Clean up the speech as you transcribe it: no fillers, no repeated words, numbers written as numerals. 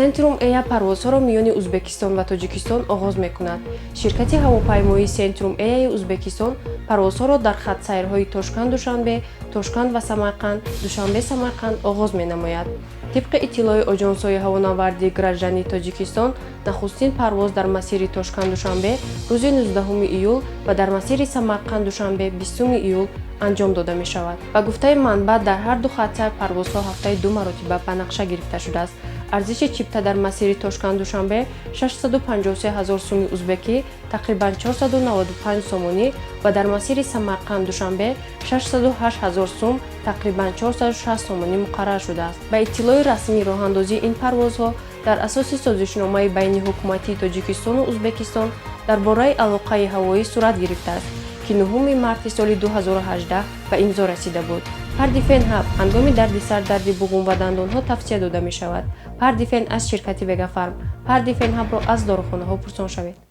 Centrum Air парвозҳоро миёни Узбекистон ва Тоҷикистон оғоз мекунад. Ширкати ҳавопаймоии Centrum Air Узбекистон парвозҳоро дар хатсайрҳои Тошканд Душанбе, Тошканд ва Самарқанд, Душанбе Самарқанд оғоз менамояд. Тибқи иттилои оҷонсҳои ҳавонавардии граждании Тоҷикистон, нахустин парвоз дар масири Тошканд Душанбе рӯзи 19 июл ва дар масири Самарқанд Душанбе 20 июл анҷом дода мешавад. Ба гуфтаи манбаъ, дар ҳар ду хатсайр парвозҳо ҳафтаи ду маротиба ба нақша гирифта шудааст. Арзиши чипта дар масири Тошканд Душанбе 653 ҳазор суми узбекӣ, тақрибан 495 сомонӣ, ва дар масири Самарқанд Душанбе 608 ҳазор сум, тақрибан 460 сомонӣ муқаррар шудааст. Ба иттилои расмӣ, роҳандозии ин парвозҳо дар асоси созишномаи байниҳукуматии Тоҷикистону Узбекистон дар бораи алоқаи ҳавоӣ сурат гирифтааст, ки 9 марти соли 2018 ба имзо расида буд. Пардифен Ҳаб ҳангоми дарди сар, дарди буғум ва дандонҳо тавсия дода мешавад. Пардифен аз ширкати Вегафарм. Пардифен Ҳабро аз дорухонаҳо пурсон шавед.